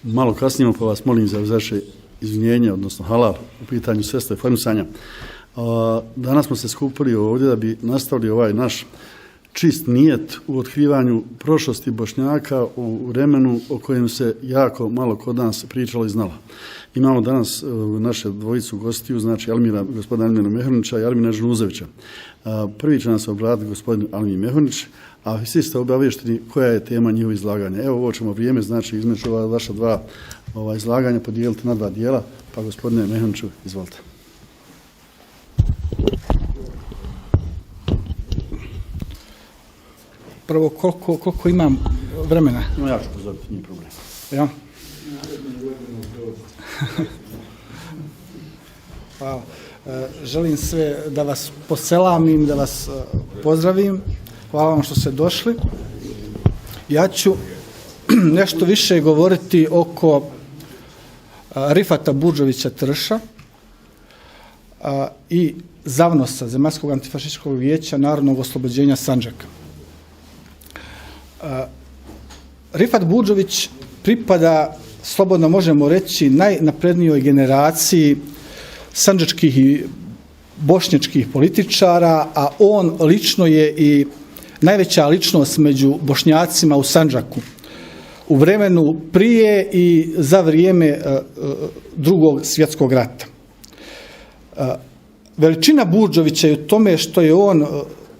malo kasnije, pa vas molim za vaše izvinjenje, odnosno halal u pitanju sredstva informisanja. Danas smo se skupili ovdje da bi nastavili ovaj naš čist nijet u otkrivanju prošlosti Bošnjaka u vremenu o kojem se jako malo kod nas pričalo i znalo. Imamo danas naše dvojicu gostiju, znači gospodina Almira Mehonića i Almina Žnuzevića. Prvi će nas obratiti gospodin Almin Mehonić, a svi ste obavješteni koja je tema njihova izlaganja. Evo, ovo ćemo vrijeme, znači između vaša dva izlaganja podijeliti na dva dijela, pa gospodine Mehoniću, izvolite. Prvo, koliko imam vremena? No, ja ću pozoriti, nije problem. Ja? Hvala. Želim sve da vas poselamim, da vas pozdravim. Hvala vam što ste došli. Ja ću nešto više govoriti oko Rifata Budžovića Trša i ZAVNOS-a, Zemaljskog antifašističkog vijeća Narodnog oslobođenja Sandžaka. Rifat Budžović pripada, slobodno možemo reći, najnaprednijoj generaciji sandžačkih i bošnjačkih političara, a on lično je i najveća ličnost među Bošnjacima u Sandžaku u vremenu prije i za vrijeme Drugog svjetskog rata. Veličina Budžovića je u tome što je on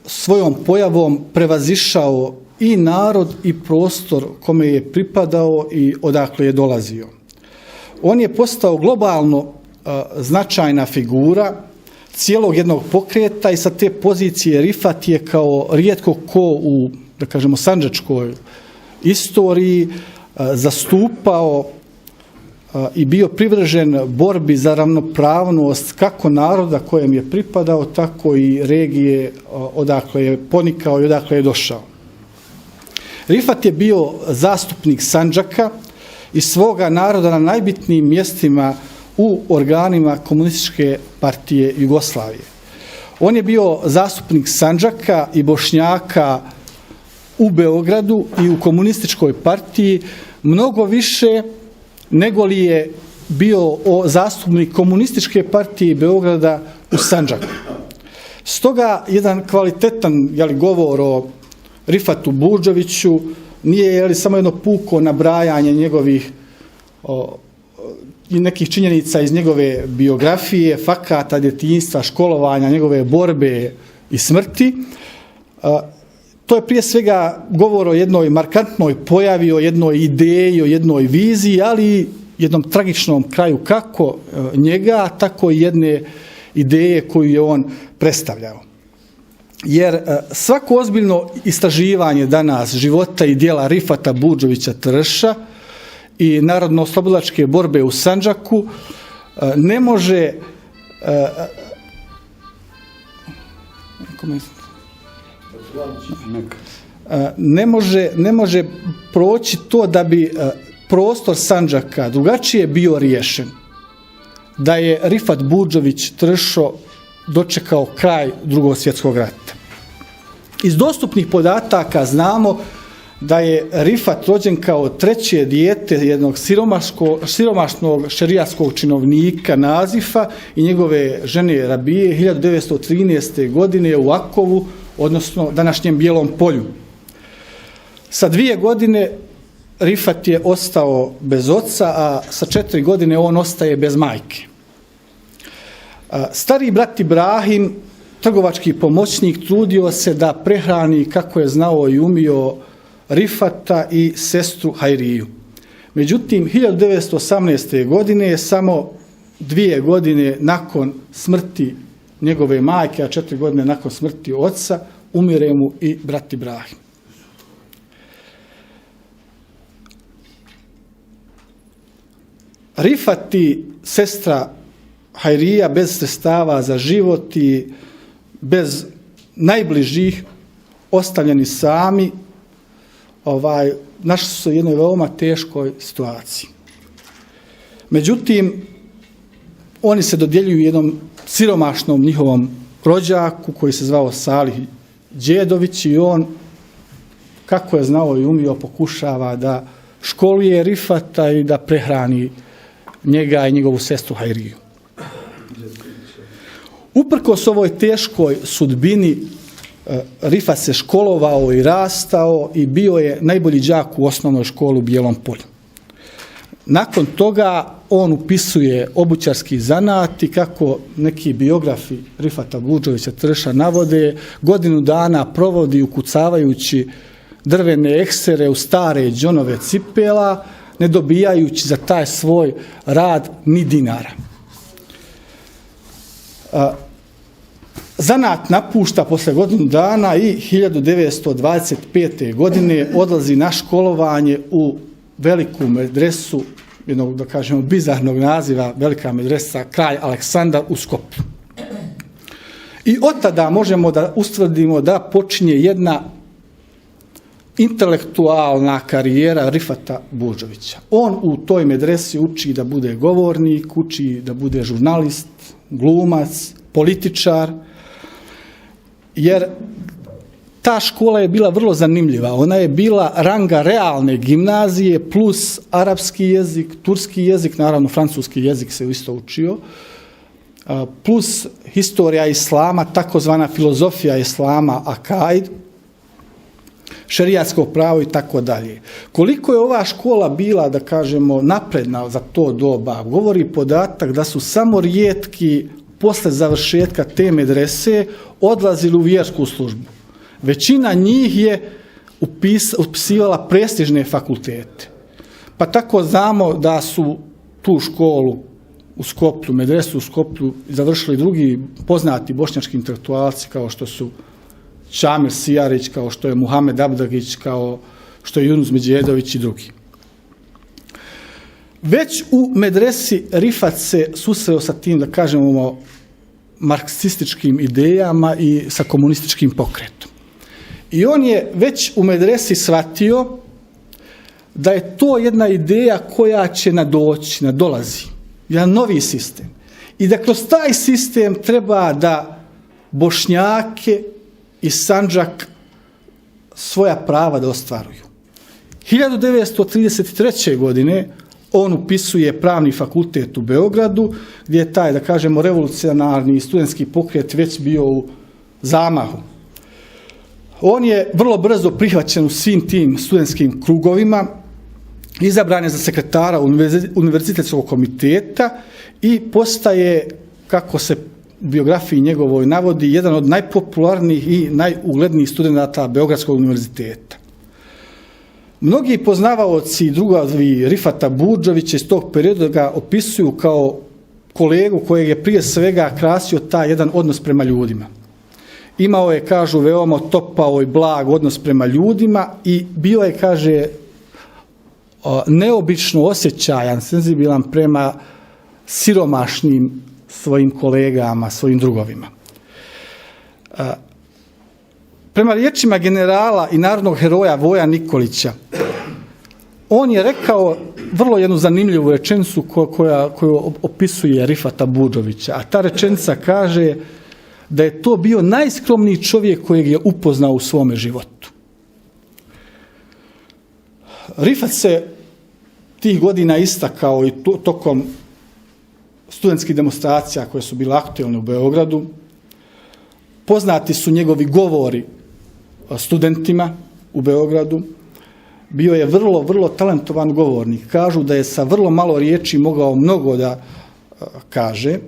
svojom pojavom prevazišao i narod i prostor kome je pripadao i odakle je dolazio. On je postao globalno značajna figura cijelog jednog pokreta i sa te pozicije Rifat je kao rijetko ko u, da kažemo, sandžačkoj istoriji zastupao i bio privržen borbi za ravnopravnost kako naroda kojem je pripadao, tako i regije odakle je ponikao i odakle je došao. Rifat je bio zastupnik Sandžaka i svoga naroda na najbitnijim mjestima u organima Komunističke partije Jugoslavije. On je bio zastupnik Sandžaka i Bošnjaka u Beogradu i u Komunističkoj partiji mnogo više nego li je bio zastupnik Komunističke partije Beograda u Sandžaku. Stoga jedan kvalitetan govor o Rifatu Budžoviću nije samo jedno puko nabrajanje njegovih i nekih činjenica iz njegove biografije, fakata, djetinjstva, školovanja, njegove borbe i smrti. To je prije svega govor o jednoj markantnoj pojavi, o jednoj ideji, o jednoj viziji, ali i jednom tragičnom kraju kako njega, tako i jedne ideje koju je on predstavljao. Jer svako ozbiljno istraživanje danas života i djela Rifata Budžovića Trša i narodno-oslobodilačke borbe u Sandžaku ne može proći to da bi prostor Sandžaka drugačije bio riješen, da je Rifat Budžović Tršo dočekao kraj Drugog svjetskog rata. Iz dostupnih podataka znamo da je Rifat rođen kao treće dijete jednog siromašnog šerijatskog činovnika Nazifa i njegove žene Rabije 1913. godine u Akovu, odnosno današnjem Bijelom polju. Sa 2 godine Rifat je ostao bez oca, a sa 4 godine on ostaje bez majke. Stari brat Ibrahim, trgovački pomoćnik, trudio se da prehrani kako je znao i umio Rifata i sestru Hajriju. Međutim, 1918. godine, samo 2 godine nakon smrti njegove majke, a 4 godine nakon smrti oca, umire mu i brat Ibrahim. Rifat i sestra Hajrija bez sredstava za život i bez najbližih, ostavljeni sami, našli su se u jednoj veoma teškoj situaciji. Međutim, oni se dodjeljuju jednom siromašnom njihovom rođaku koji se zvao Salih Đedović i on, kako je znao i umio, pokušava da školuje Rifata i da prehrani njega i njegovu sestru Hajriju. Uprkos ovoj teškoj sudbini, Rifat se školovao i rastao i bio je najbolji đak u osnovnoj školi u Bijelom Polju. Nakon toga on upisuje obućarski zanat i kako neki biografi Rifata Budžovića Trša navode, godinu dana provodi ukucavajući drvene eksere u stare đonove cipela, ne dobijajući za taj svoj rad ni dinara. Zanat napušta posle godinu dana i 1925. godine odlazi na školovanje u veliku medresu, jednog, da kažemo, bizarnog naziva, velika medresa, kralj Aleksandar u Skoplju. I od tada možemo da ustvrdimo da počinje jedna intelektualna karijera Rifata Budžovića. On u toj medresi uči da bude govornik, uči da bude žurnalist, glumac, političar, jer ta škola je bila vrlo zanimljiva. Ona je bila ranga realne gimnazije plus arapski jezik, turski jezik, naravno francuski jezik se isto učio, plus historija islama, takozvana filozofija islama, akaid, šerijatsko pravo i tako dalje. Koliko je ova škola bila, da kažemo, napredna za to doba, govori podatak da su samo rijetki posle završetka te medrese odlazili u vjersku službu. Većina njih je upisivala prestižne fakultete. Pa tako znamo da su tu školu u Skoplju, medresu u Skoplju, završili drugi poznati bošnjački intelektualci kao što su Šamir Sijarić, kao što je Muhamed Abdagić, kao što je Yunus Međedović i drugi. Već u medresi Rifat se susreo sa tim, da kažemo, marksističkim idejama i sa komunističkim pokretom. I on je već u medresi shvatio da je to jedna ideja koja će nadolazi, jedan novi sistem. I da kroz taj sistem treba da Bošnjake i Sandžak svoja prava da ostvaruju. 1933. godine on upisuje pravni fakultet u Beogradu, gdje je taj, da kažemo, revolucionarni studentski pokret već bio u zamahu. On je vrlo brzo prihvaćen u svim tim studentskim krugovima, izabran je za sekretara univerzitetskog komiteta i postaje, kako se u biografiji njegovoj navodi, jedan od najpopularnijih i najuglednijih studenata Beogradskog univerziteta. Mnogi poznavaoci i drugovi Rifata Budžovića iz tog perioda ga opisuju kao kolegu kojeg je prije svega krasio taj jedan odnos prema ljudima. Imao je, kažu, veoma topao i blag odnos prema ljudima i bio je, kaže, neobično osjećajan, senzibilan prema siromašnim svojim kolegama, svojim drugovima. Prema riječima generala i narodnog heroja Voja Nikolića, on je rekao vrlo jednu zanimljivu rečenicu koju opisuje Rifata Budžovića, a ta rečenica kaže da je to bio najskromniji čovjek kojeg je upoznao u svome životu. Rifat se tih godina istakao i tokom studentskih demonstracija koje su bile aktuelne u Beogradu. Poznati su njegovi govori studentima u Beogradu. Bio je vrlo, vrlo talentovan govornik. Kažu da je sa vrlo malo riječi mogao mnogo da kaže.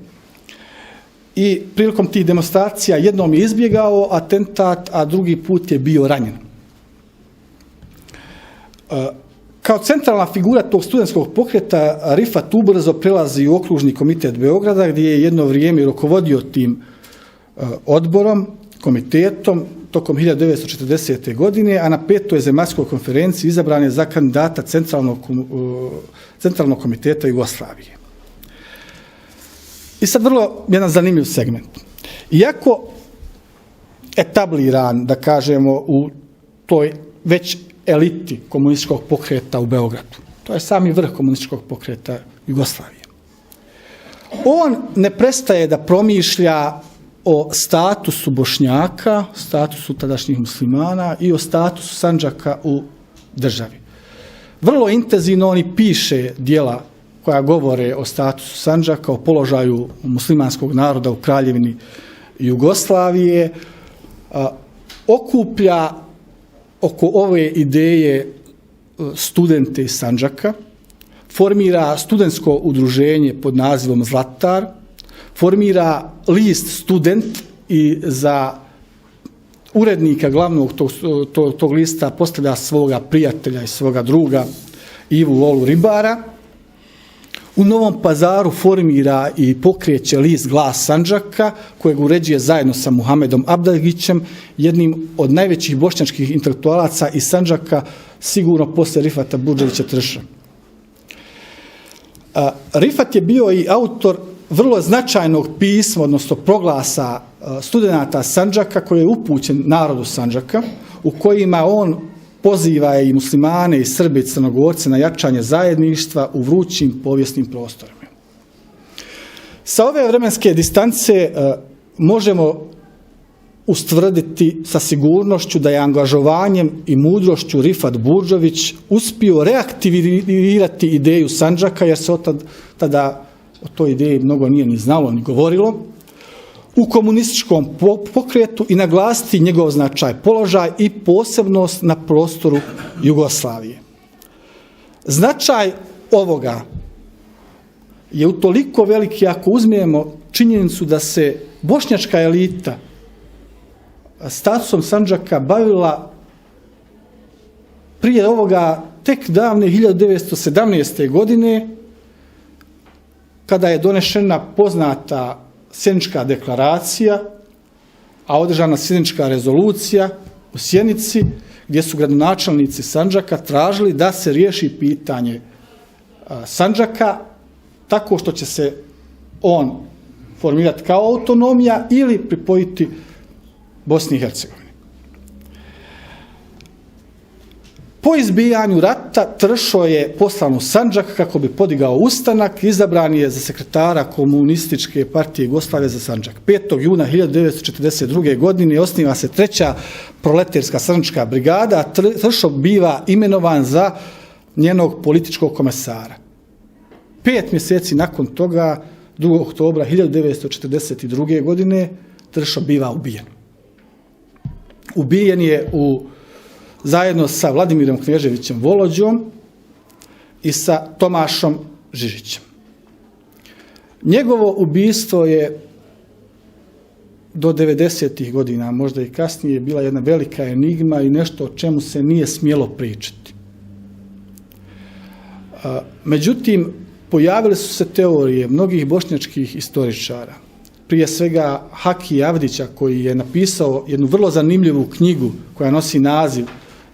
I prilikom tih demonstracija jednom je izbjegao atentat, a drugi put je bio ranjen. Kao centralna figura tog studentskog pokreta Rifat ubrzo prelazi u okružni komitet Beograda, gdje je jedno vrijeme rukovodio tim odborom, komitetom, tokom 1940. godine, a na 5. zemaljskoj konferenciji izabran je za kandidata centralnog komiteta Jugoslavije. I sad vrlo jedan zanimljiv segment. Iako etabliran, da kažemo, u toj već eliti komunističkog pokreta u Beogradu, to je sami vrh komunističkog pokreta Jugoslavije, on ne prestaje da promišlja o statusu Bošnjaka, statusu tadašnjih muslimana i o statusu Sandžaka u državi. vrlo intenzivno on i piše djela koja govore o statusu Sandžaka, o položaju muslimanskog naroda u Kraljevini Jugoslavije, okuplja oko ove ideje studente iz Sandžaka, formira studentsko udruženje pod nazivom Zlatar, formira list Student i za urednika glavnog tog lista postavlja svoga prijatelja i svoga druga Ivu Olu Ribara. U Novom Pazaru formira i pokreće list Glas Sandžaka, kojeg uređuje zajedno sa Muhamedom Abdagićem, jednim od najvećih bošnjačkih intelektualaca iz Sandžaka, sigurno poslije Rifata Budževića Trša. Rifat je bio i autor vrlo značajnog pisma, odnosno proglasa studenata Sandžaka, koji je upućen narodu Sandžaka, u kojima on poziva i muslimane i Srbe i Crnogorce na jačanje zajedništva u vrućim povijesnim prostorima. Sa ove vremenske distance možemo ustvrditi sa sigurnošću da je angažovanjem i mudrošću Rifat Budžović uspio reaktivirati ideju Sandžaka, jer se tada o toj ideji mnogo nije ni znalo ni govorilo, u komunističkom pokretu i naglasiti njegov značaj, položaj i posebnost na prostoru Jugoslavije. Značaj ovoga je utoliko veliki ako uzmemo činjenicu da se bošnjačka elita statusom Sandžaka bavila prije ovoga tek davne 1917. godine, kada je donešena poznata Sjenička deklaracija, a održana Sjenička rezolucija u Sjenici, gdje su gradonačelnici Sandžaka tražili da se riješi pitanje Sandžaka tako što će se on formirati kao autonomija ili pripojiti Bosni i Hercegovini. Po izbijanju rata Tršo je poslan u Sandžak kako bi podigao ustanak, izabran je za sekretara Komunističke partije Jugoslavije za Sandžak. 5. juna 1942. godine osniva se 3. proleterska sandžačka brigada, a Tršo biva imenovan za njenog političkog komesara. 5 mjeseci nakon toga, 2. oktobra 1942. godine, Tršo biva ubijen. Ubijen je zajedno sa Vladimirom Kneževićem Volođom i sa Tomašom Žižićem. Njegovo ubistvo je do 90. godina, možda i kasnije, bila jedna velika enigma i nešto o čemu se nije smjelo pričati. Međutim, pojavile su se teorije mnogih bošnjačkih istoričara, prije svega Haki Avdića, koji je napisao jednu vrlo zanimljivu knjigu koja nosi naziv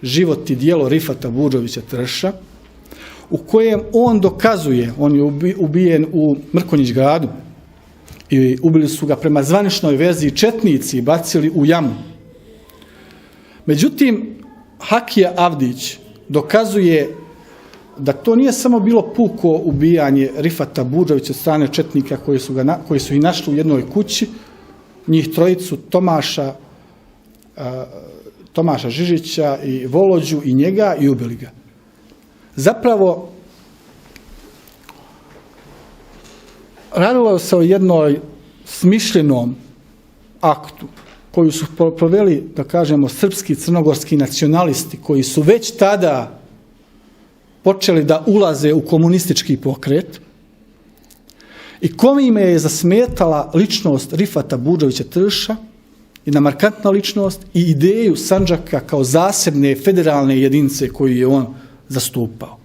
Život i djelo Rifata Budžovića Trša, u kojem on dokazuje, on je ubijen u Mrkonjić gradu i ubili su ga prema zvaničnoj verziji četnici i bacili u jamu. Međutim, Hakija Avdić dokazuje da to nije samo bilo puko ubijanje Rifata Budžovića od strane četnika koji su ih našli u jednoj kući, njih trojicu, Tomaša Žižića i Volođu i njega, i ubili ga. Zapravo, radilo se o jednoj smišljenom aktu koju su proveli, da kažemo, srpski i crnogorski nacionalisti koji su već tada počeli da ulaze u komunistički pokret i kome je zasmetala ličnost Rifata Budžovića Trša, jedna markantna ličnost, i ideju Sandžaka kao zasebne federalne jedinice koju je on zastupao.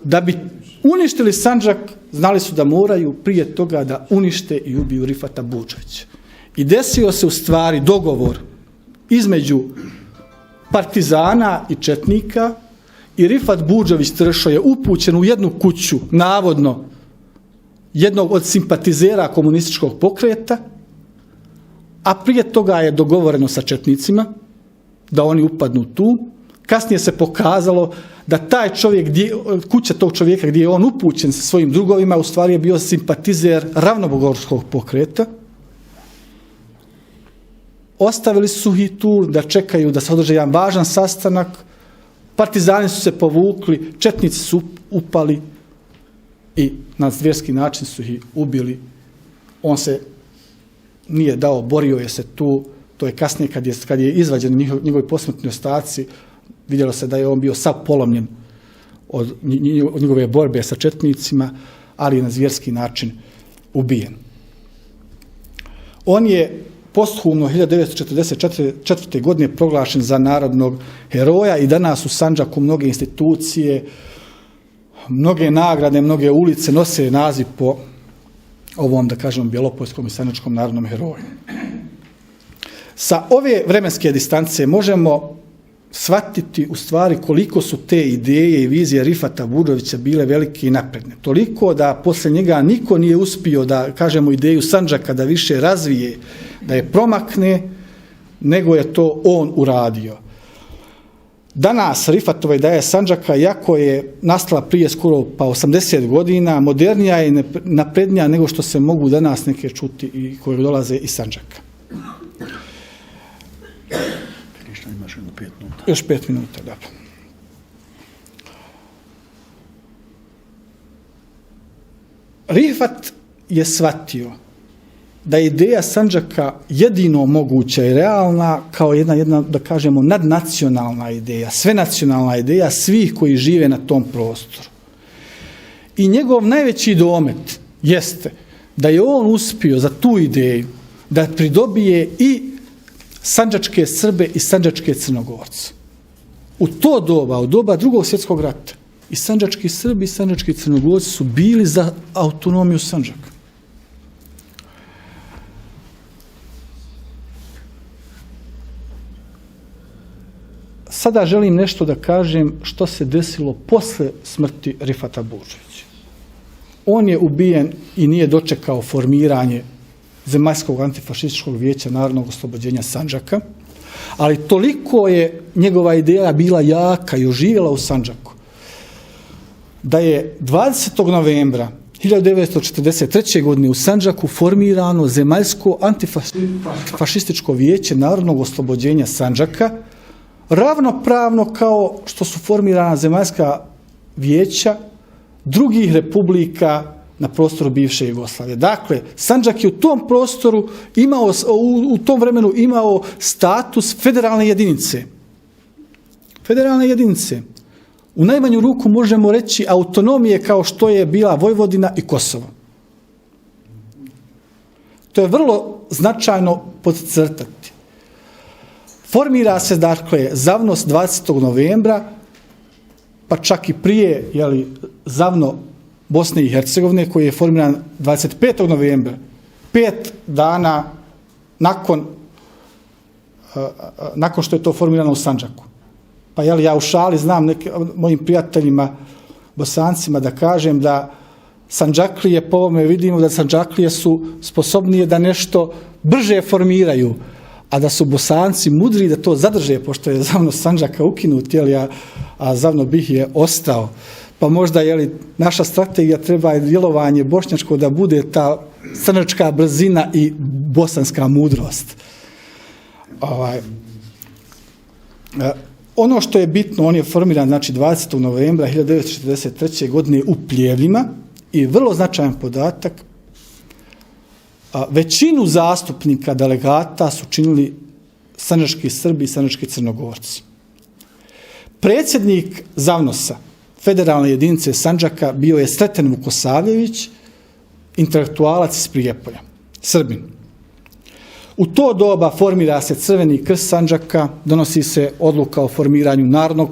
Da bi uništili Sandžak, znali su da moraju prije toga da unište i ubiju Rifata Budžovića. I desio se u stvari dogovor između partizana i četnika, i Rifat Budžović Tršo je upućen u jednu kuću, navodno jednog od simpatizera komunističkog pokreta, a prije toga je dogovoreno sa četnicima da oni upadnu tu. Kasnije se pokazalo da taj čovjek, kuća tog čovjeka gdje je on upućen sa svojim drugovima, u stvari je bio simpatizer ravnobogorskog pokreta. Ostavili su ih tu da čekaju da se održi jedan važan sastanak partizani su se povukli, četnici su upali i na zvjerski način su ih ubili. On se nije dao, borio je se tu, to je kasnije kad je izvađen njegovi posmrtni ostaci, vidjelo se da je on bio sav polomljen od njegove borbe sa četnicima, ali je na zvjerski način ubijen. On je posthumno 1944. godine proglašen za narodnog heroja i danas u Sandžaku mnoge institucije, mnoge nagrade, mnoge ulice nose naziv po ovom, da kažem, bjelopoljskom i sandžačkom narodnom heroju. Sa ove vremenske distance možemo shvatiti u stvari koliko su te ideje i vizije Rifata Buđovića bile velike i napredne. Toliko da poslije njega niko nije uspio da, kažemo, ideju Sandžaka da više razvije, da je promakne, nego je to on uradio. Danas Rifatova ideja Sandžaka, iako je nastala prije skoro pa 80 godina, modernija je i naprednija nego što se mogu danas neke čuti i koje dolaze iz Sandžaka. Imaš jedno 5 minuta. Još 5 minuta, dobro. Rifat je shvatio da je ideja Sandžaka jedino moguća i realna kao jedna, da kažemo, nadnacionalna ideja, svenacionalna ideja svih koji žive na tom prostoru. I njegov najveći domet jeste da je on uspio za tu ideju da pridobije i sandžačke Srbe i sandžačke Crnogorce. U to doba, u doba Drugog svjetskog rata, i sandžački Srbi i sandžački Crnogorci su bili za autonomiju Sandžaka. Sada želim nešto da kažem što se desilo posle smrti Rifata Buđovića. On je ubijen i nije dočekao formiranje Zemaljskog antifašističkog vijeća narodnog oslobođenja Sandžaka, ali toliko je njegova ideja bila jaka i oživjela u Sandžaku, da je 20. novembra 1943. godine u Sandžaku formirano Zemaljsko antifašističko vijeće narodnog oslobođenja Sandžaka, ravnopravno kao što su formirana zemaljska vijeća drugih republika na prostoru bivše Jugoslavije. Dakle, Sandžak je u tom prostoru imao, u tom vremenu imao status federalne jedinice. Federalne jedinice. U najmanju ruku možemo reći autonomije kao što je bila Vojvodina i Kosovo. To je vrlo značajno podcrtati. Formira se, dakle, ZAVNOS 20. novembra, pa čak i prije, ZAVNO Bosne i Hercegovine, koji je formiran 25. novembra, 5 dana nakon što je to formirano u Sandžaku. Pa ja u šali znam mojim prijateljima, Bosancima, da kažem da Sandžaklije, po ovome vidimo da Sandžaklije su sposobnije da nešto brže formiraju, a da su Bosanci mudri da to zadrže, pošto je ZAVNO Sandžaka ukinut, a ZAVNO BiH je ostao. Pa možda naša strategija treba djelovanje bošnjačko da bude ta sandžačka brzina i bosanska mudrost. Ono što je bitno, on je formiran 20. novembra 1943. godine u Pljevljima i vrlo značajan podatak, većinu zastupnika delegata su činili sandžački Srbi i sandžački Crnogorci. Predsjednik ZAVNOS-a, federalne jedinice Sandžaka, bio je Sreten Vukosavljević, intelektualac iz Prijepolja, Srbin. U to doba formira se Crveni krst Sandžaka, donosi se odluka o formiranju Narodnog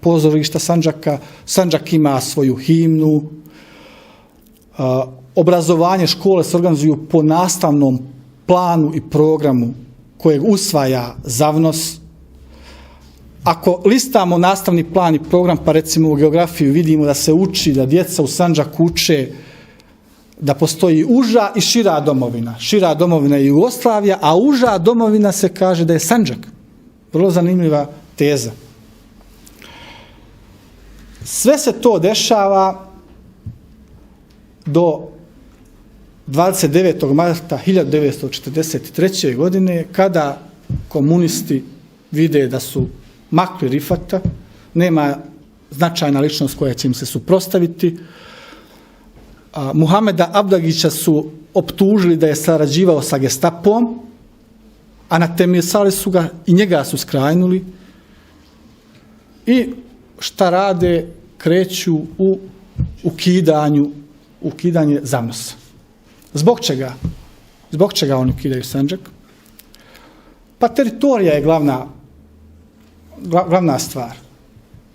pozorišta Sandžaka, Sandžak ima svoju himnu, obrazovanje škole se organizuju po nastavnom planu i programu kojeg usvaja ZAVNOS. Ako listamo nastavni plan i program, pa recimo u geografiju vidimo da se uči, da djeca u Sandžaku uče da postoji uža i šira domovina. Šira domovina je Jugoslavija, a uža domovina se kaže da je Sandžak. Vrlo zanimljiva teza. Sve se to dešava do 29. marta 1943. godine, kada komunisti vide da su makli Rifata, nema značajna ličnost koja će im se suprotstaviti. Muhameda Abdagića su optužili da je sarađivao sa Gestapom, a natemjesali su ga i njega su skrajnuli. I šta rade? Kreću u ukidanje ZAVNOS-a. Zbog čega? Zbog čega oni ukidaju Sandžak? Pa teritorija je glavna stvar.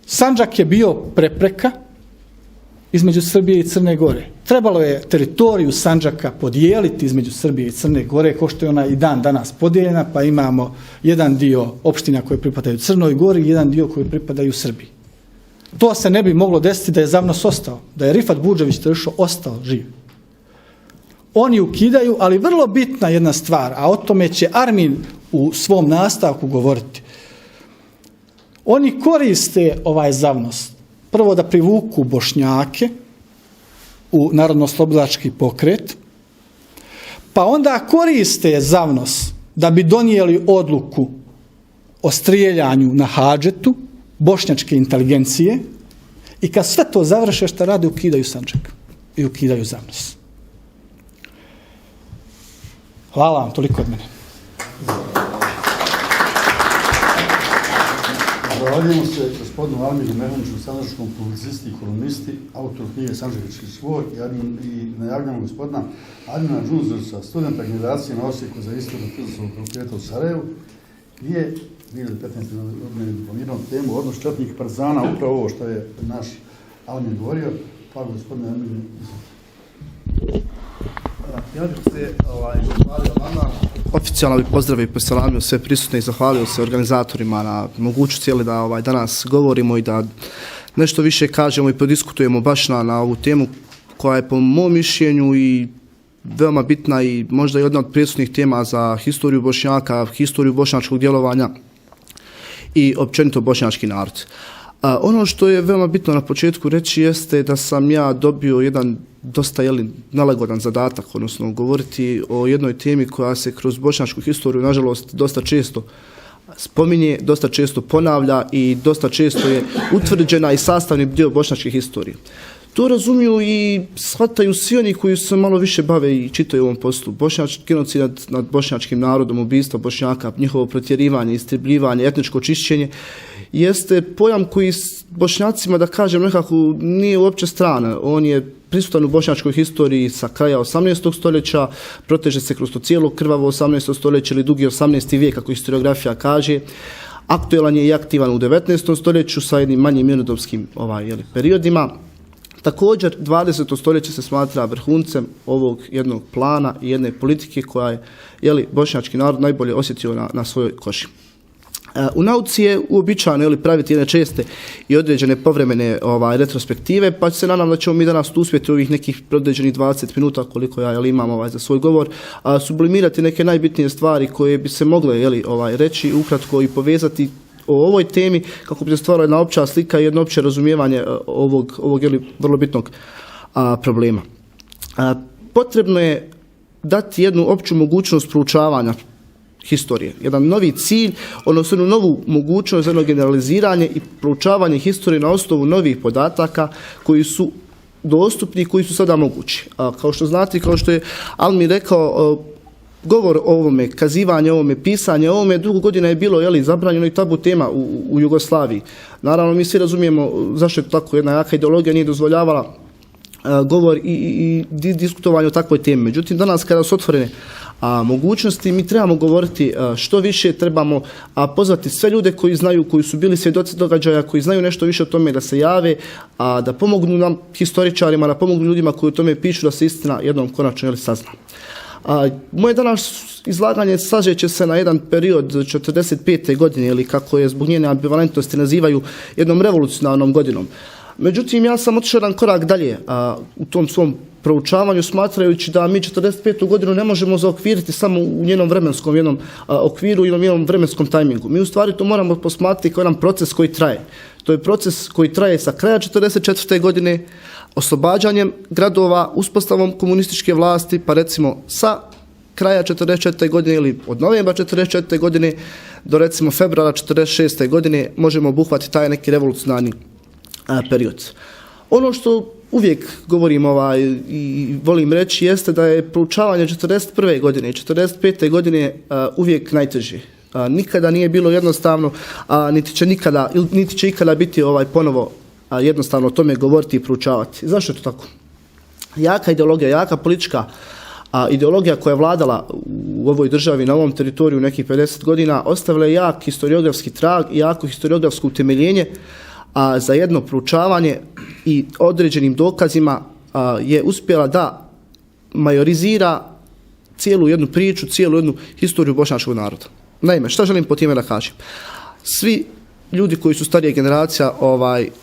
Sandžak je bio prepreka između Srbije i Crne Gore. Trebalo je teritoriju Sandžaka podijeliti između Srbije i Crne Gore, kao što je ona i dan danas podijeljena, pa imamo jedan dio opština koje pripadaju Crnoj Gori i jedan dio koji pripadaju Srbiji. To se ne bi moglo desiti da je ZAVNOS ostao, da je Rifat Budžević ostao živ. Oni ukidaju, ali vrlo bitna jedna stvar, a o tome će Armin u svom nastavku govoriti. Oni koriste ovaj ZAVNOS prvo da privuku Bošnjake u narodno-oslobodilački pokret, pa onda koriste ZAVNOS da bi donijeli odluku o strijeljanju na Hadžetu bošnjačke inteligencije i kad sve to završe, šta rade? Ukidaju Sandžak i ukidaju ZAVNOS. Hvala vam, toliko od mene. Zahvaljujemo se gospodinu Almiru Mehaniću, sandžačkom publicisti i kolumnisti, autor knjige Sandžački čvor i najavljamo gospodina Armina Đunzursa, studenta generacije na Osijeku za istoriju Filozofskog fakulteta u Sarajevu, gdje je 2015. godine diplomirao temu odnos četnih partizana, upravo ovo što je naš Almin govorio. Pa gospodine Almin, ja bih se zahvalio vama. Oficijalno bih pozdravio i poselamio sve prisutne i zahvalio se organizatorima na mogućnosti da danas govorimo i da nešto više kažemo i prodiskutujemo baš na ovu temu koja je po mom mišljenju i veoma bitna i možda jedna od presudnih tema za historiju Bošnjaka, historiju bošnjačkog djelovanja i općenito bošnjački narod. Ono što je veoma bitno na početku reći jeste da sam ja dobio jedan dosta nelagodan zadatak, odnosno govoriti o jednoj temi koja se kroz bošnjačku historiju nažalost dosta često spominje, dosta često ponavlja i dosta često je utvrđena i sastavni dio bošnjačke historije. To razumiju i shvataju svi oni koji se malo više bave i čitaju ovom poslu. Genocid nad bošnjačkim narodom, ubistvo Bošnjaka, njihovo protjerivanje, istrebljivanje, etničko čišćenje jeste pojam koji Bošnjacima, da kažem nekako, nije uopće strana. On je prisutan u bošnjačkoj historiji sa kraja 18. stoljeća, proteže se kroz to cijelo krvavo 18. stoljeće ili dugi 18. vijek, kako historiografija kaže. Aktualan je i aktivan u 19. stoljeću sa jednim manjim mirnodopskim periodima. Također, 20. stoljeće se smatra vrhuncem ovog jednog plana i jedne politike koja je bošnjački narod najbolje osjetio na svojoj koži. U nauci je uobičajeno praviti jedne česte i određene povremene retrospektive, pa se nadam da ćemo mi danas uspjeti u ovih nekih određenih 20 minuta koliko ja imam za svoj govor, sublimirati neke najbitnije stvari koje bi se mogle reći ukratko i povezati o ovoj temi kako bi se stvarala jedna opća slika i jedno opće razumijevanje ovog vrlo bitnog problema. Potrebno je dati jednu opću mogućnost proučavanja historije, jedan novi cilj, odnosno jednu novu mogućnost, jedno generaliziranje i proučavanje historije na osnovu novih podataka koji su dostupni i koji su sada mogući. Kao što znate, kao što je Almin rekao, govor o ovome, kazivanje o ovome, pisanje o ovome dugo godina je bilo zabranjeno i tabu tema u Jugoslaviji. Naravno, mi svi razumijemo zašto je to tako, jedna jaka ideologija nije dozvoljavala govor i diskutovanje o takvoj temi. Međutim, danas kada su otvorene mogućnosti, mi trebamo govoriti što više, trebamo pozvati sve ljude koji znaju, koji su bili svjedoci događaja, koji znaju nešto više o tome da se jave, da pomognu nam historičarima, da pomognu ljudima koji o tome pišu, da se istina jednom konačno sazna. Moje danas izlaganje sažeće se na jedan period 45. godine, ili kako je zbog njene ambivalentnosti nazivaju jednom revolucionarnom godinom. Međutim, ja sam otišao jedan korak dalje u tom svom proučavanju, smatrajući da mi 45. godinu ne možemo zaokviriti samo u njenom vremenskom jednom okviru ili njenom vremenskom tajmingu. Mi u stvari to moramo posmatrati kao jedan proces koji traje. To je proces koji traje sa kraja 44. godine, oslobađanjem gradova, uspostavom komunističke vlasti, pa recimo sa kraja 44. godine ili od novembra 44. godine do recimo februara 46. godine možemo obuhvatiti taj neki revolucionarni period. Ono što uvijek govorim i volim reći jeste da je proučavanje 41. godine i 45. godine uvijek najteže. Nikada nije bilo jednostavno, niti će ikada biti ponovo jednostavno o tome govoriti i proučavati. Zašto je to tako? Jaka ideologija, jaka politička ideologija koja je vladala u ovoj državi na ovom teritoriju nekih 50 godina ostavila je jak historiografski trag i jako historiografsko utemeljenje za jedno proučavanje i određenim dokazima je uspjela da majorizira cijelu jednu priču, cijelu jednu historiju bošnjačkog naroda. Naime, šta želim po time da kažem? Svi ljudi koji su starije generacija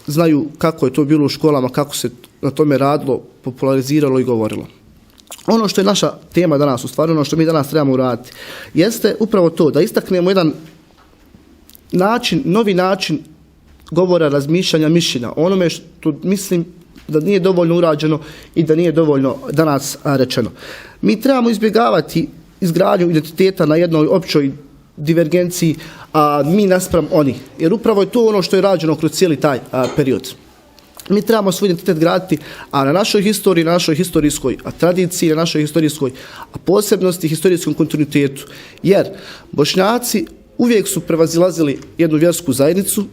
znaju kako je to bilo u školama, kako se na tome radilo, populariziralo i govorilo. Ono što je naša tema danas, u stvari ono što mi danas trebamo uraditi, jeste upravo to da istaknemo jedan novi način govora, razmišljanja, mišljenja, onome što mislim da nije dovoljno urađeno i da nije dovoljno danas rečeno. Mi trebamo izbjegavati izgradnju identiteta na jednoj općoj divergenciji, mi naspram oni, jer upravo je to ono što je rađeno kroz cijeli taj period. Mi trebamo svoj identitet graditi na našoj historiji, na našoj historijskoj tradiciji, na našoj historijskoj posebnosti, historijskom kontinuitetu. Jer Bošnjaci uvijek su prevazilazili jednu vjersku zajednicu,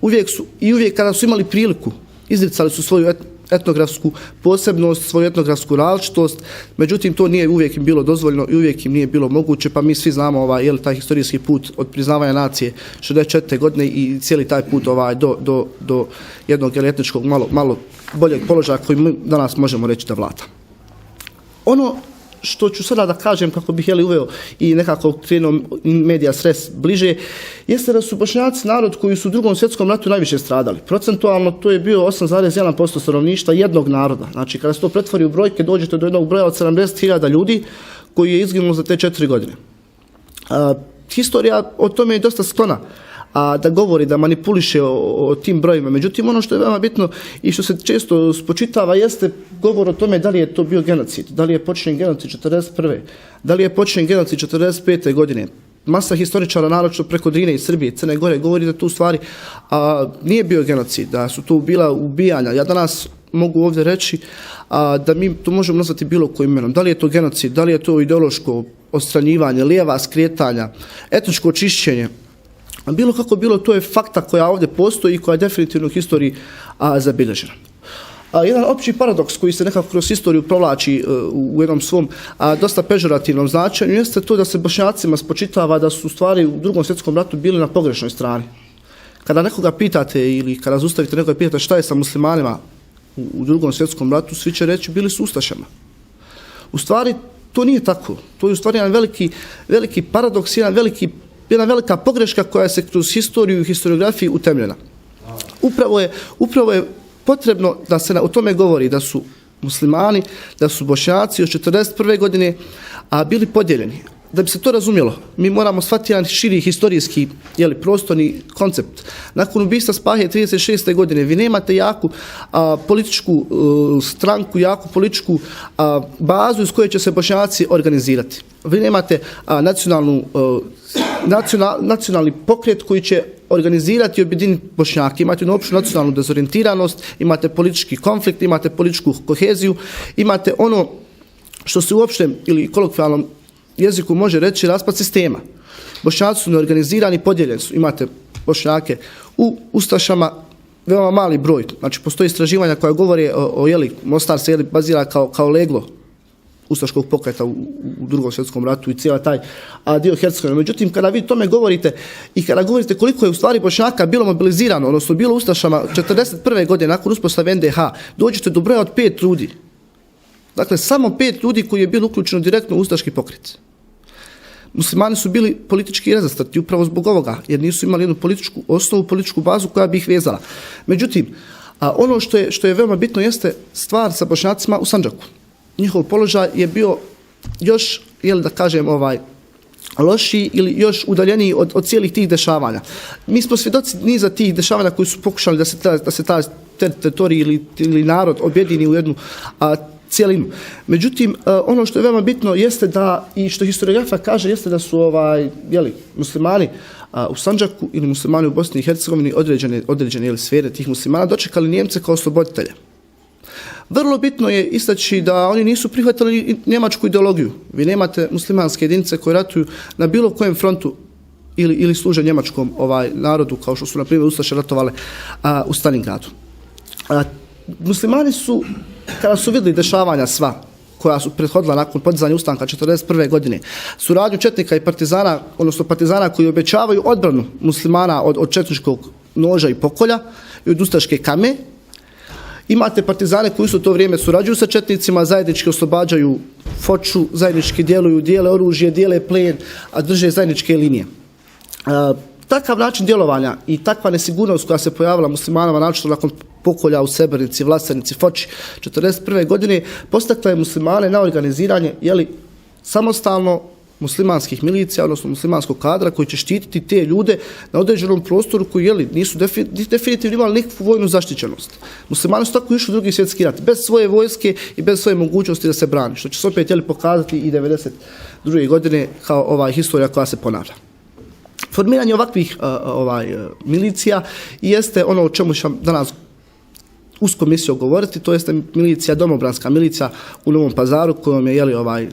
uvijek kada su imali priliku, izricali su svoju etnografsku posebnost, svoju etnografsku različitost, međutim to nije uvijek im bilo dozvoljeno i uvijek im nije bilo moguće, pa mi svi znamo taj historijski put od priznavanja nacije 64. godine i cijeli taj put do jednog etničkog malo boljeg položaja koji mi danas možemo reći da vlada. Ono što ću sada da kažem kako bih uveo i nekako krenuo medija stres bliže, jeste da su Bošnjaci narod koji su u Drugom svjetskom ratu najviše stradali. Procentualno to je bio 8,1% stanovništva jednog naroda. Znači kada se to pretvori u brojke dođete do jednog broja od 70.000 ljudi koji je izginulo za te 4 godine. Historija o tome je dosta sklona da govori, da manipuliše o tim brojima. Međutim, ono što je veoma bitno i što se često spočitava jeste govor o tome da li je to bio genocid, da li je počinjen genocid 1941. Da li je počinjen genocid 1945. godine. Masa historičara, naročito preko Drine i Srbije, Crne Gore, govori da tu u stvari nije bio genocid, da su to bila ubijanja. Ja danas mogu ovdje reći da mi to možemo nazvati bilo kojim imenom. Da li je to genocid, da li je to ideološko odstranjivanje, lijeva skretanja, etničko čišćenje. Bilo kako bilo, to je fakta koja ovdje postoji i koja je definitivno u historiji zabilježena. Jedan opći paradoks koji se nekako kroz historiju provlači u jednom svom dosta pežorativnom značenju jeste to da se Bošnjacima spočitava da su u stvari u Drugom svjetskom ratu bili na pogrešnoj strani. Kada nekoga pitate ili kada zaustavite nekoga pitate šta je sa muslimanima u Drugom svjetskom ratu, svi će reći bili su ustašama. U stvari to nije tako. To je u stvari jedan veliki paradoks, jedna velika pogreška koja se kroz historiju i historiografiju utemeljena. Upravo je potrebno da se o tome govori, da su muslimani, da su Bošnjaci od 1941. godine bili podijeljeni. Da bi se to razumjelo, mi moramo shvatiti jedan širi historijski prostorni koncept. Nakon ubistva Spahe 1936. godine vi nemate jaku političku stranku, jaku političku bazu iz koje će se Bošnjaci organizirati. Vi nemate nacionalni pokret koji će organizirati i objediniti Bošnjake. Imate jednu opću nacionalnu dezorijentiranost, imate politički konflikt, imate političku koheziju, imate ono što se u opštem ili kolokvijalnom jeziku može reći raspad sistema. Bošnjaci su neorganizirani, podijeljeni su. Imate Bošnjake u ustašama, veoma mali broj. Znači, postoji istraživanja koja govore Mostar se bazira kao leglo ustaškog pokreta u Drugom svjetskom ratu i cijela taj dio Hercegovine. Međutim, kada vi tome govorite i kada govorite koliko je u stvari Bošnjaka bilo mobilizirano, odnosno bilo ustašama 1941. godine nakon uspostave NDH, dođete do broja od 5 ljudi. Dakle, samo 5 ljudi koji je bilo uključeno direktno u ustaški pokret. Muslimani su bili politički razastrti upravo zbog ovoga, jer nisu imali jednu političku bazu koja bi ih vezala. Međutim, ono što je veoma bitno jeste stvar sa Bošnjacima u Sandžaku. Njihov položaj je bio još, lošiji ili još udaljeniji od cijelih tih dešavanja. Mi smo svjedoci niza tih dešavanja koji su pokušali da se taj teritorij ili narod objedini u jednu cijelinu. Međutim, ono što je veoma bitno jeste da, i što historiografija kaže, jeste da su muslimani u Sandžaku ili muslimani u Bosni i Hercegovini određene sfere tih muslimana dočekali Nijemce kao osloboditelje. Vrlo bitno je istaći da oni nisu prihvatili njemačku ideologiju. Vi nemate muslimanske jedinice koje ratuju na bilo kojem frontu ili služe njemačkom narodu, kao što su, na primjer, ustaše ratovale u Stalingradu. Muslimani su, kada su vidjeli dešavanja sva koja su prethodila nakon podizanja ustanka 1941. godine, suradnju četnika i partizana, odnosno partizana koji obećavaju odbranu muslimana od četničkog noža i pokolja i od ustaške kame. Imate partizane koji su u to vrijeme surađuju sa četnicima, zajednički oslobađaju Foču, zajednički djeluju, dijele oružje, dijele plen, a drže zajedničke linije. Takav način djelovanja i takva nesigurnost koja se pojavila muslimanima, naročito nakon pokolja u Srebrenici, Vlasenica, Foči 1941. godine, postakla je muslimane na organiziranje samostalno muslimanskih milicija, odnosno muslimanskog kadra koji će štititi te ljude na određenom prostoru koji nisu definitivno imali nikakvu vojnu zaštićenost. Muslimani su tako išli u Drugi svjetski rat, bez svoje vojske i bez svoje mogućnosti da se brani, što će se opet pokazati i 1992. godine kao historija koja se ponavlja. Formiranje ovakvih milicija jeste ono o čemu ću danas usko mislio govoriti, to jeste milicija, domobranska milicija u Novom Pazaru kojom je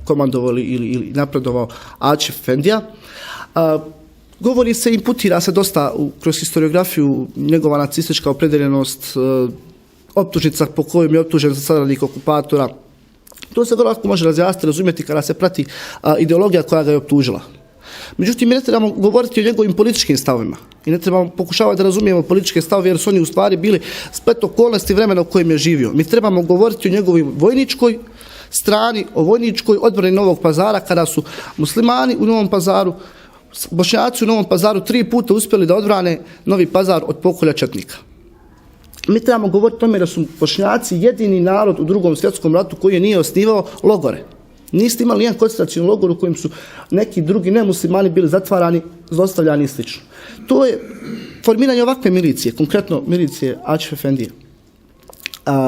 komandovali ili napredovao Ačif Efendija. Govori se, imputira se dosta kroz historiografiju njegova nacistička opredeljenost, optužnica po kojom je optužen za saradnik okupatora. To se vrlo lako može razjasniti, razumjeti kada se prati ideologija koja ga je optužila. Međutim, mi ne trebamo govoriti o njegovim političkim stavovima i ne trebamo pokušavati da razumijemo političke stavove jer su oni u stvari bili splet okolnosti vremena u kojem je živio. Mi trebamo govoriti o njegovoj vojničkoj strani, o vojničkoj odbrani Novog Pazara kada su muslimani u Novom Pazaru, Bošnjaci u Novom Pazaru 3 puta uspjeli da odbrane Novi Pazar od pokolja četnika. Mi trebamo govoriti o tome da su Bošnjaci jedini narod u Drugom svjetskom ratu koji nije osnivao logore. Niste imali jedan koncentracijski logor u kojem su neki drugi nemuslimani bili zatvarani, zlostavljani i sl. To je formiranje ovakve milicije, konkretno milicije Ačif Efendije.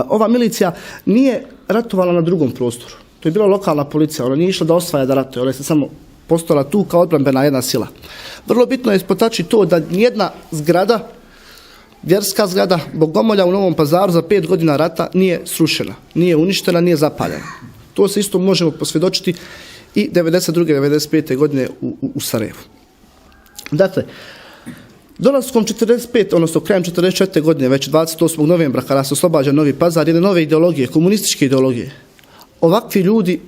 Ova milicija nije ratovala na drugom prostoru. To je bila lokalna policija, ona nije išla da osvaja da ratuje, ona je samo postojala tu kao odbrambena jedna sila. Vrlo bitno je potaći to da nijedna zgrada, vjerska zgrada Bogomolja u Novom Pazaru za 5 godina rata nije srušena, nije uništena, nije zapaljena. To se isto možemo posvjedočiti i 1992. 1995. godine u Sarajevu. Dakle, dolaskom 45, odnosno krajem 44. godine, već 28. novembra, kada se oslobađa Novi Pazar, jedne nove ideologije, komunističke ideologije, ovakvi ljudi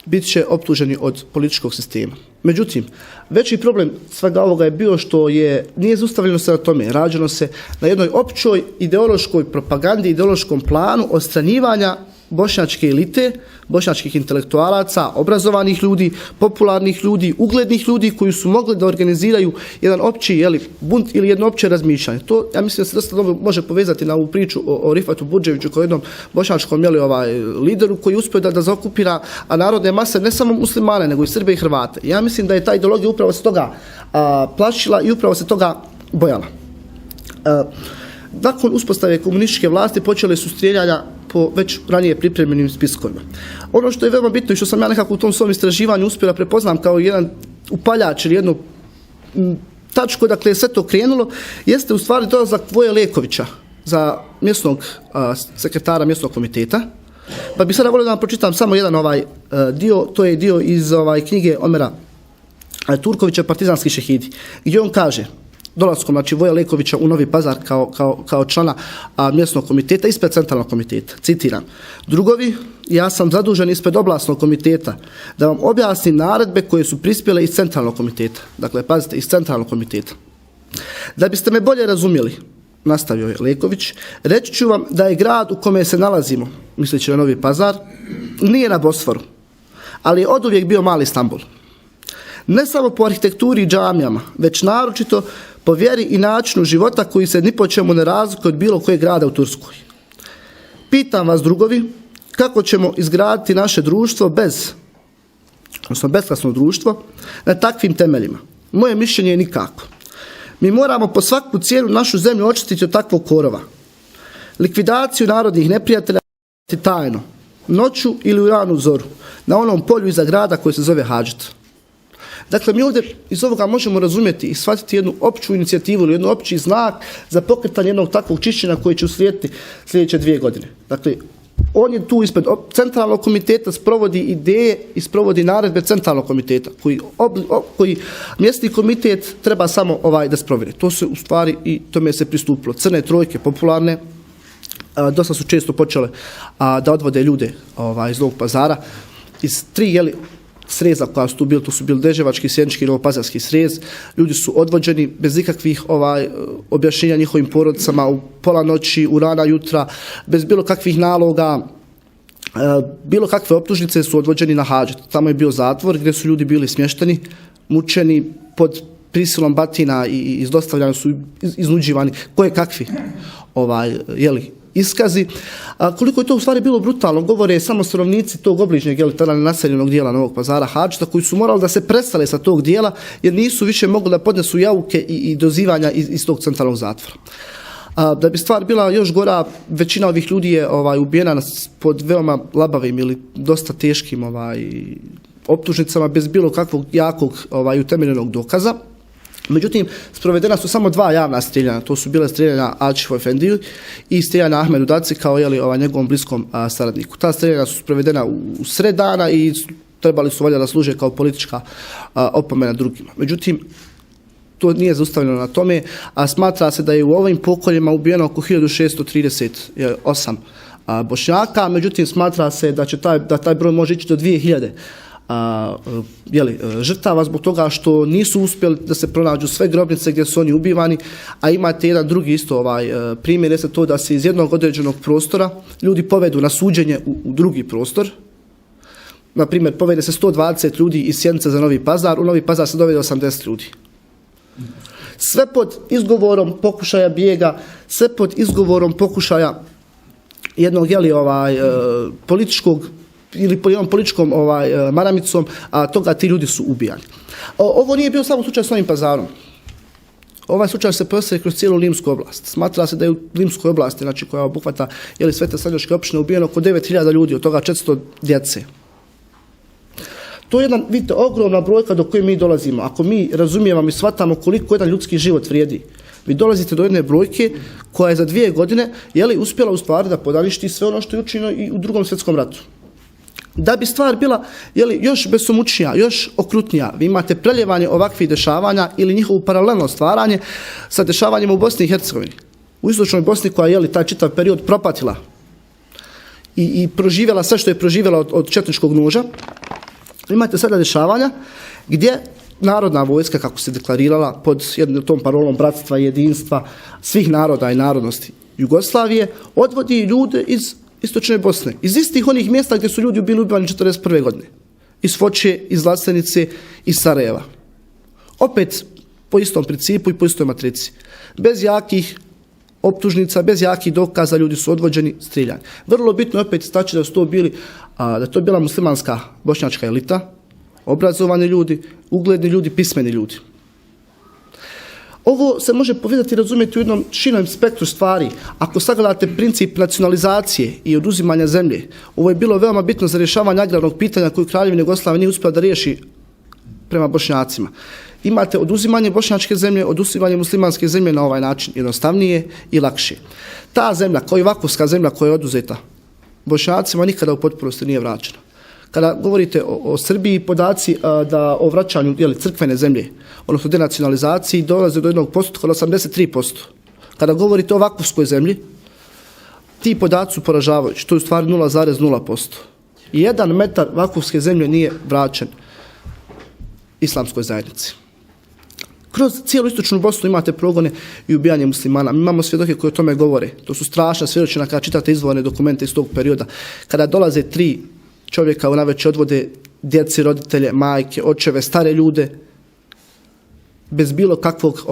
bit će optuženi od političkog sistema. Međutim, veći problem svega ovoga je bio što nije zaustavljeno se na tome, rađeno se na jednoj općoj ideološkoj propagandi, ideološkom planu odstranjivanja bošnjačke elite, bošnjačkih intelektualaca, obrazovanih ljudi, popularnih ljudi, uglednih ljudi koji su mogli da organiziraju jedan opći bunt ili jedno opće razmišljanje. To, ja mislim da se dosta dobro može povezati na ovu priču o Rifatu Budževiću kao jednom bošnjačkom lideru koji uspio da zaokupira narodne mase, ne samo muslimane, nego i Srbe i Hrvate. Ja mislim da je ta ideologija upravo se toga plašila i upravo se toga bojala. Nakon uspostave komunističke vlasti počele su strijeljanja po već ranije pripremljenim spiskovima. Ono što je veoma bitno i što sam ja nekako u tom svom istraživanju uspjela prepoznam kao jedan upaljač ili jednu tačku dakle je sve to krenulo, jeste u stvari dolazak Voje Lekovića za mjesnog sekretara mjesnog komiteta. Pa bih sada volio da vam pročitam samo jedan dio, to je dio iz knjige Omera Turkovića Partizanski šehidi, gdje on kaže dolaskom Voje Lekovića u Novi Pazar kao člana mjesnog komiteta ispred centralnog komiteta. Citiram: drugovi, ja sam zadužen ispred oblastnog komiteta da vam objasnim naredbe koje su prispjele iz centralnog komiteta. Dakle, pazite, iz centralnog komiteta. Da biste me bolje razumjeli, nastavio je Leković, reći ću vam da je grad u kome se nalazimo, misleći na Novi Pazar, nije na Bosforu, ali je oduvijek bio mali Stambul. Ne samo po arhitekturi i džamijama, već naročito po vjeri i načinu života koji se ni po čemu ne razlikuje od bilo kojeg grada u Turskoj. Pitam vas, drugovi, kako ćemo izgraditi naše društvo bezklasno društvo na takvim temeljima? Moje mišljenje je nikako. Mi moramo po svaku cijenu našu zemlju očistiti od takvog korova. Likvidaciju narodnih neprijatelja tajno, noću ili u ranu zoru, na onom polju iza grada koji se zove Hadžet. Dakle, mi ovdje iz ovoga možemo razumjeti i shvatiti jednu opću inicijativu ili jednu opći znak za pokretanje jednog takvog čišćenja koji će uslijediti sljedeće 2 godine. Dakle, on je tu ispred centralnog komiteta, sprovodi ideje i sprovodi naredbe centralnog komiteta koji mjesni komitet treba samo da sprovede. To se u stvari i tome se pristupilo. Crne trojke popularne dosta su često počele da odvode ljude iz Novog Pazara iz 3 sreza koja su tu bili, to su bili Deževački, Sjenički i Novopazarski srez. Ljudi su odvođeni bez ikakvih objašnjenja njihovim porodicama u pola noći, u rana jutra, bez bilo kakvih naloga, bilo kakve optužnice su odvođeni na Hadžet. Tamo je bio zatvor gdje su ljudi bili smješteni, mučeni, pod prisilom batina i izdostavljani su iznuđivani koje kakvi iskazi. A koliko je to u stvari bilo brutalno, govore samo stanovnici tog obližnjeg tada naseljenog dijela Novog Pazara Hadžeta, koji su morali da se prestale sa tog dijela jer nisu više mogli da podnesu jauke i dozivanja iz tog centralnog zatvora. Da bi stvar bila još gora, većina ovih ljudi je ubijena pod veoma labavim ili dosta teškim optužnicama bez bilo kakvog jakog utemeljenog dokaza. Međutim, sprovedena su samo 2 javna streljanja. To su bile streljanja Ačifu Efendiju i streljanja Ahmedu Daci kao njegovom bliskom saradniku. Ta streljanja su sprovedena u sred dana i trebali su valjda da služe kao politička opomena drugima. Međutim, to nije zaustavljeno na tome, a smatra se da je u ovim pokoljima ubijeno oko 1638 Bošnjaka, međutim smatra se da taj broj može ići do 2000 žrtava zbog toga što nisu uspjeli da se pronađu sve grobnice gdje su oni ubivani, a imate jedan drugi isto primjer, jeste to da se iz jednog određenog prostora ljudi povedu na suđenje u drugi prostor. Na primjer, povede se 120 ljudi iz Sjenice za Novi Pazar, u Novi Pazar se dovede 80 ljudi. Sve pod izgovorom pokušaja bijega, sve pod izgovorom pokušaja jednog političkog ili pod jednom političkom maramicom, a toga ti ljudi su ubijani. Ovo nije bio samo slučaj s Novim Pazarom. Ovaj slučaj se prostire kroz cijelu Limsku oblast. Smatra se da je u Limskoj oblasti, znači koja obuhvata sve te srednjoške općine, ubijeno oko 9000 ljudi, od toga 400 djece. To je jedna, vidite, ogromna brojka do koje mi dolazimo. Ako mi razumijemo i shvatamo koliko jedan ljudski život vrijedi, vi dolazite do jedne brojke koja je za 2 godine uspjela u stvari da podaništi sve ono što je učinjeno i u Drugom svjetskom ratu. Da bi stvar bila još besomučnija, još okrutnija, vi imate preljevanje ovakvih dešavanja ili njihovo paralelno stvaranje sa dešavanjem u Bosni i Hercegovini. U istočnoj Bosni koja je taj čitav period propatila i proživjela sve što je proživjela od četničkog noža. Imate sada dešavanja gdje narodna vojska, kako se deklarirala pod jednom tom parolom bratstva i jedinstva svih naroda i narodnosti Jugoslavije, odvodi ljude iz istočne Bosne, iz istih onih mjesta gdje su ljudi bili ubivani 1941. godine. Iz Foče, iz Lastenice, iz Sarajeva. Opet po istom principu i po istoj matrici. Bez jakih optužnica, bez jakih dokaza ljudi su odvođeni, strijeljani. Vrlo bitno je opet istaći da je to bila muslimanska bošnjačka elita, obrazovani ljudi, ugledni ljudi, pismeni ljudi. Ovo se može povedati i razumjeti u jednom širem spektru stvari. Ako sagledate princip nacionalizacije i oduzimanja zemlje, ovo je bilo veoma bitno za rješavanje agrarnog pitanja koju Kraljevina Jugoslavija nije uspjela da riješi prema Bošnjacima. Imate oduzimanje bošnjačke zemlje, oduzimanje muslimanske zemlje na ovaj način jednostavnije i lakše. Ta zemlja, kao i vakovska zemlja koja je oduzeta Bošnjacima, nikada u potpunosti nije vraćena. Kada govorite o Srbiji, podaci o vraćanju crkvene zemlje, odnosno denacionalizaciji, dolaze do jednog postotka od 83%. Kada govorite o vakovskoj zemlji, ti podaci su poražavajući. To je u stvari 0,0%. 1 metar vakovske zemlje nije vraćen islamskoj zajednici. Kroz cijelu istočnu Bosnu imate progone i ubijanje muslimana. Mi imamo svjedoke koji o tome govore. To su strašna svjedočenja kada čitate izvorne dokumente iz tog perioda. Kada dolaze 3 čovjeka u navečer odvode djeci, roditelje, majke, očeve, stare ljude bez bilo kakvog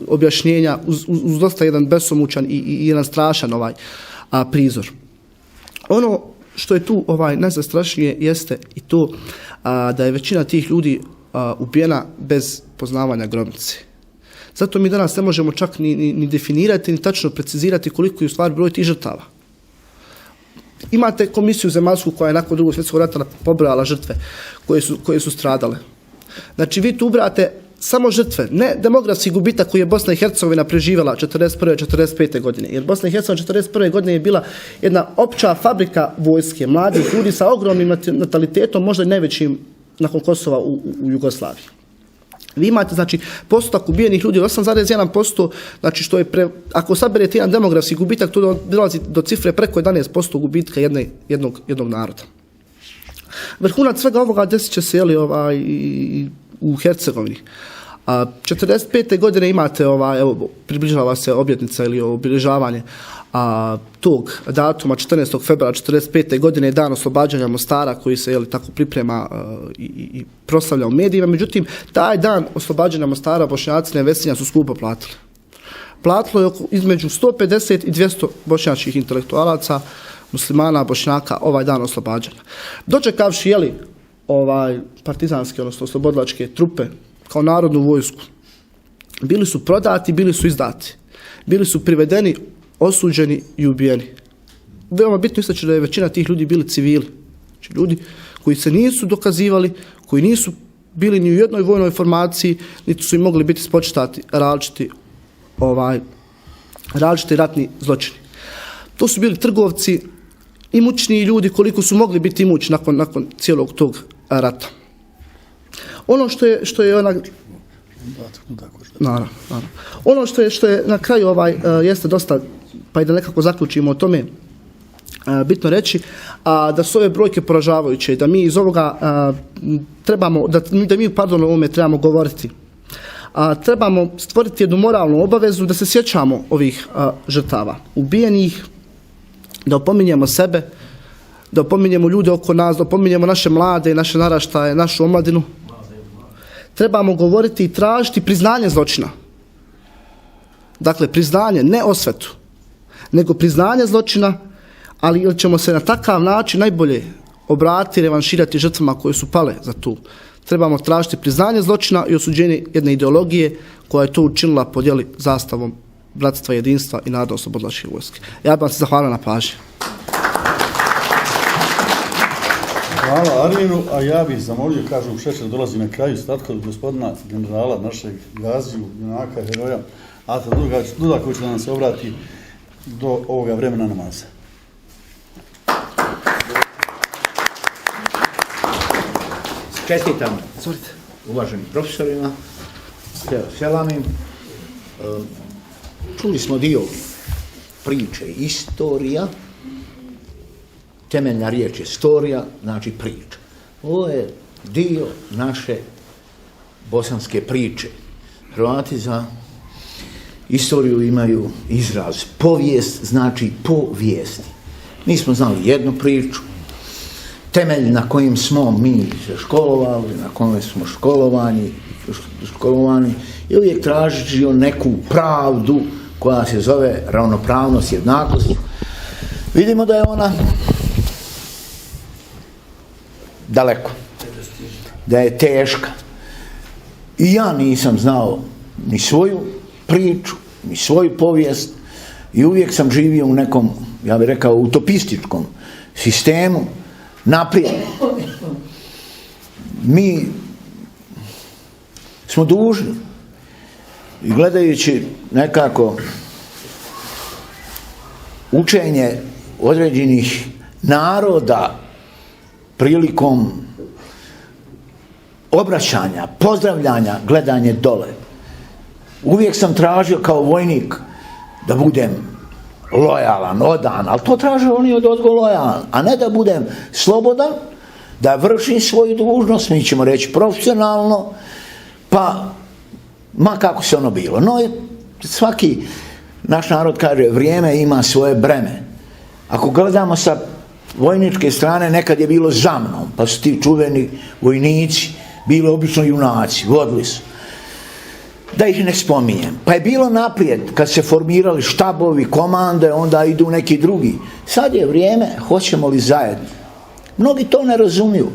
objašnjenja, uz dosta jedan besomučan i jedan strašan prizor. Ono što je tu najzastrašnije jeste i to da je većina tih ljudi ubijena bez poznavanja grobnice. Zato mi danas ne možemo čak ni definirati, ni tačno precizirati koliko je u stvari broj tih žrtava. Imate komisiju zemaljsku koja je nakon Drugog svjetskog rata pobrojala žrtve koje su stradale. Znači vi tu ubrate samo žrtve, ne demografski gubitak koji je Bosna i Hercegovina preživjela 41. 45. godine. Jer Bosna i Hercegovina 41. godine je bila jedna opća fabrika vojske, mladih ljudi sa ogromnim natalitetom, možda i najvećim nakon Kosova u Jugoslaviji. Vi imate, znači, postotak ubijenih ljudi od 8,1%, znači što je, ako saberete jedan demografski gubitak, to dolazi do cifre preko 11% gubitka jednog naroda. Vrhunac svega ovoga desit će se u Hercegovini. 45. godine imate, evo, približava se obljetnica ili obilježavanje tog datuma 14. februara 45. godine je dan oslobađanja Mostara koji se tako priprema i proslavlja u medijima. Međutim, taj dan oslobađanja Mostara Bošnjaci na Vesinja su skupo platili. Platilo je između 150 i 200 bošnjačkih intelektualaca, muslimana, Bošnjaka ovaj dan oslobađanja. Dočekavši partizanske, odnosno oslobodilačke trupe kao narodnu vojsku, bili su prodati, bili su izdati. Bili su privedeni, osuđeni i ubijeni. Veoma bitno istaći da je većina tih ljudi bili civili. Znači ljudi koji se nisu dokazivali, koji nisu bili ni u jednoj vojnoj formaciji, niti su im mogli biti spočitati različiti ratni zločini. To su bili trgovci, imućniji ljudi koliko su mogli biti imućni nakon cijelog tog rata. Ono što je ono što je na kraju jeste dosta, pa i da nekako zaključimo o tome, bitno reći, da su ove brojke poražavajuće i da mi iz ovoga o ovome trebamo govoriti. Trebamo stvoriti jednu moralnu obavezu da se sjećamo ovih žrtava, ubijenih, da opominjemo sebe, da opominjemo ljude oko nas, da opominjemo naše mlade, naše naraštaje, našu omladinu. Trebamo govoriti i tražiti priznanje zločina. Dakle, priznanje, ne osvetu, nego priznanje zločina, ali ćemo se na takav način najbolje obratiti i revanširati žrtvama koje su pale za tu. Trebamo tražiti priznanje zločina i osuđenje jedne ideologije koja je to učinila podjeli zastavom bratstva, jedinstva i narodno oslobodilačke vojske. Ja bih vam se zahvalio na pažnji. Hvala Arminu, a ja bih zamolio, kažu Šešelj dolazi na kraju, statko od gospodina generala, našeg gaziju, junaka, heroja, Ata Duda koji će da nam se obrati do ovoga vremena namaza. Čestitam uvaženim profesorima, selamim. Čuli smo dio priče, istorija, temeljna riječ je storija, znači priča. Ovo je dio naše bosanske priče. Hrvati za istoriju imaju izraz povijest, znači povijesti. Mi smo znali jednu priču, temelj na kojim smo mi se školovali, na kojem smo školovani i uvijek tražiti neku pravdu koja se zove ravnopravnost, jednakost. Vidimo da je ona daleko, da je teška. I ja nisam znao ni svoju priču, ni svoju povijest i uvijek sam živio u nekom, ja bih rekao, utopističkom sistemu naprijed. Mi smo dužni i gledajući nekako učenje određenih naroda prilikom obraćanja, pozdravljanja, gledanje dole. Uvijek sam tražio kao vojnik da budem lojalan, odan, ali to traže oni od ozgo lojalan, a ne da budem slobodan, da vršim svoju dužnost, mi ćemo reći profesionalno, pa ma kako se ono bilo. No, svaki naš narod kaže, vrijeme ima svoje breme. Ako gledamo sa vojničke strane, nekad je bilo za mnom, pa su ti čuveni vojnici bili obično junaci, vodili su. Da ih ne spominjem. Pa je bilo naprijed, kad se formirali štabovi, komande, onda idu neki drugi. Sad je vrijeme, hoćemo li zajedno. Mnogi to ne razumiju.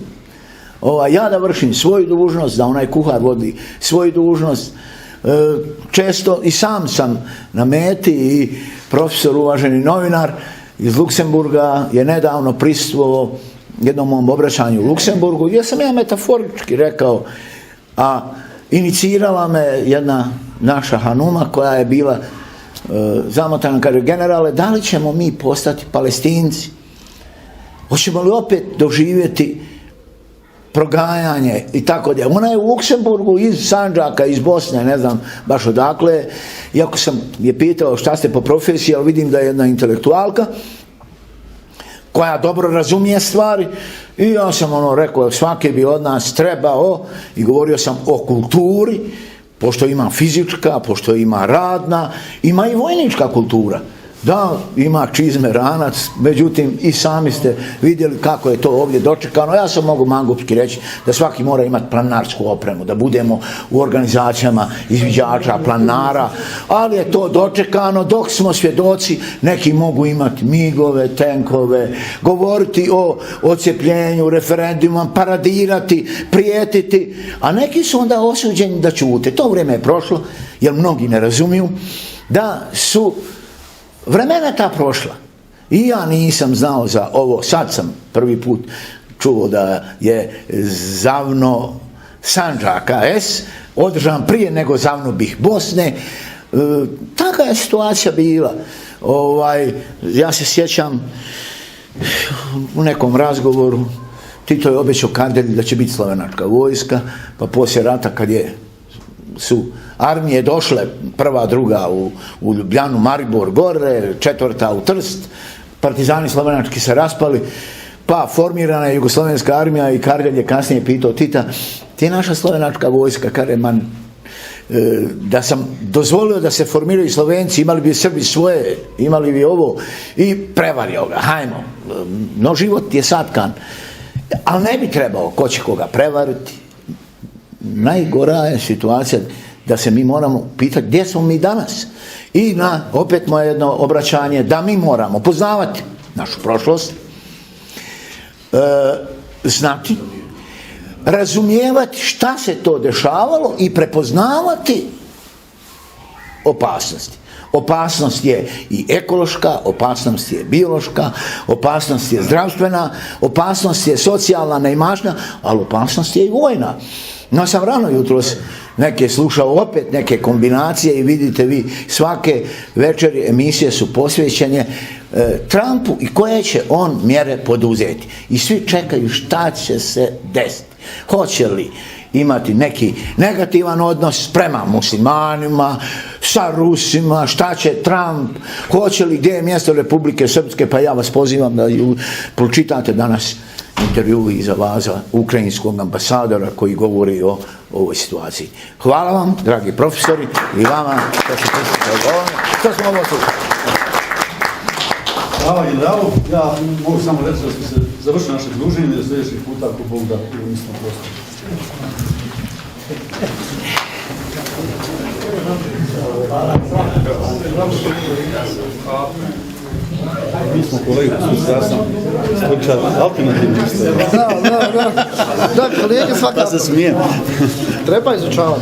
Ja da vršim svoju dužnost, da onaj kuhar vodi svoju dužnost. Često i sam sam na meti i profesor, uvaženi novinar, iz Luksemburga je nedavno prisustvovao jednom mom obraćanju u Luksemburgu, gdje sam ja metaforički rekao, a inicirala me jedna naša hanuma koja je bila zamotana, kaže: generale, da li ćemo mi postati Palestinci? Hoćemo li opet doživjeti proganjanje i tako dalje? Ona je u Luksemburgu iz Sandžaka, iz Bosne, ne znam baš odakle, iako sam je pitao šta ste po profesiji, ali vidim da je jedna intelektualka koja dobro razumije stvari, i ja sam rekao, svaki bi od nas trebao, i govorio sam o kulturi, pošto ima fizička, pošto ima radna, ima i vojnička kultura. Da, ima čizme, ranac, međutim i sami ste vidjeli kako je to ovdje dočekano. Ja sam mogu mangupski reći da svaki mora imati planinarsku opremu, da budemo u organizacijama izviđača, planara, ali je to dočekano dok smo svjedoci. Neki mogu imati migove, tenkove, govoriti o odcepljenju, referendumom, paradirati, prijetiti, a neki su onda osuđeni da ćute. To vrijeme je prošlo, jer mnogi ne razumiju da su vremena ta prošla. I ja nisam znao za ovo, sad sam prvi put čuo da je Zavno Sandžaka S održan prije nego Zavno Bih Bosne. Taka je situacija bila. Ja se sjećam u nekom razgovoru, Tito je obećao Kardelju da će biti slovenačka vojska, pa poslije rata kad su armije došle, prva, druga u Ljubljanu, Maribor gore, četvrta u Trst, partizani slovenački se raspali, pa formirana je Jugoslovenska armija i Kardelj je kasnije pitao Tita: ti je naša slovenačka vojska, Kareman, da sam dozvolio da se formiraju Slovenci, imali bi Srbi svoje, imali bi ovo, i prevario ga, hajmo, no život je satkan, ali ne bi trebao, ko će koga prevariti. Najgora je situacija da se mi moramo pitati gdje smo mi danas. I opet moje jedno obraćanje, da mi moramo poznavati našu prošlost, znati, razumijevati šta se to dešavalo i prepoznavati opasnosti. Opasnost je i ekološka, opasnost je biološka, opasnost je zdravstvena, opasnost je socijalna, neimašna, ali opasnost je i vojna. No, sam rano jutros neke slušao, opet neke kombinacije, i vidite vi, svake večeri emisije su posvećene Trumpu i koje će on mjere poduzeti. I svi čekaju šta će se desiti. Hoće li imati neki negativan odnos prema muslimanima, sa Rusima, šta će Trump, hoće li, gdje je mjesto Republike Srpske, pa ja vas pozivam da pročitate danas intervju iza vaza ukrajinskog ambasadora koji govori o ovoj situaciji. Hvala vam, dragi profesori, i vama što smo ovo slušali. Hvala generalu. Ja mogu samo reći da smo se završili naše druženje, da sljedećih puta ako Bog da u istom prostoru. Mi smo kolegi, ja sam slučaj alternativni istoje. Da, kolege svakako. Da se smijem. Treba izučavati.